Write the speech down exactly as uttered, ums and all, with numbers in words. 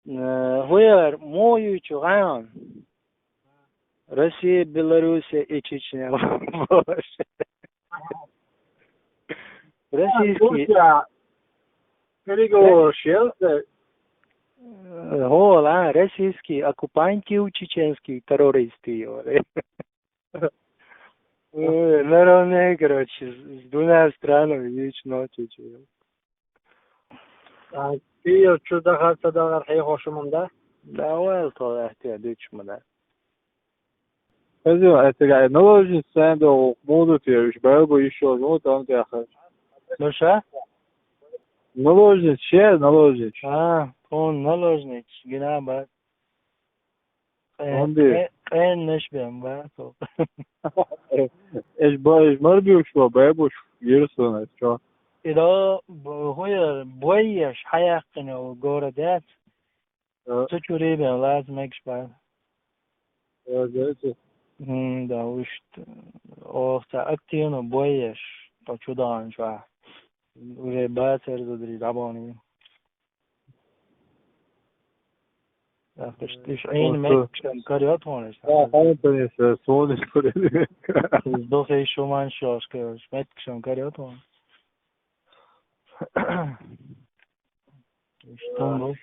Э, хӀуяр, муха ю чу гӀан? Россия, Белоруссия и Чечня. Российский. Турция переговорщица. Э, хӀу, а, российский оккупант ю, чеченский террорист ю. Э, наравне, короче, с, с двумя странами, вечно, чё, чё. А, кхы чу дахар, ца дахар хьехош хӀума да? Да, вайл тхо лаьття дича ма да. Хаза, это гай, наложница сайн догӀу, муха ду те, уж бай бу ишо, ну, там тяха. Ну ша? Наложница, ше наложница. А, тхона наложница, гина ба. Э, Онди. Э, къеннаш бен ба, со. Эш ба, эш мар биуш ба, бай буш, гирсона, чё? Иро, б-, хӀуя, бойеш, хьаяьккхина город яц. Э. Цу чури бен лаз мегаш ба. Э, да, это. М, да, уж т-, ох, ца активно бойеш, по чудан чуа. Уже бацар задри дабони. Да, ты ж, ты ж Ох, ин мегаш кар ятонеш. Да, хай, конечно, солнышко. Ты ж дохе шуман шош, короче, мегаш кар ятон. Что, ну?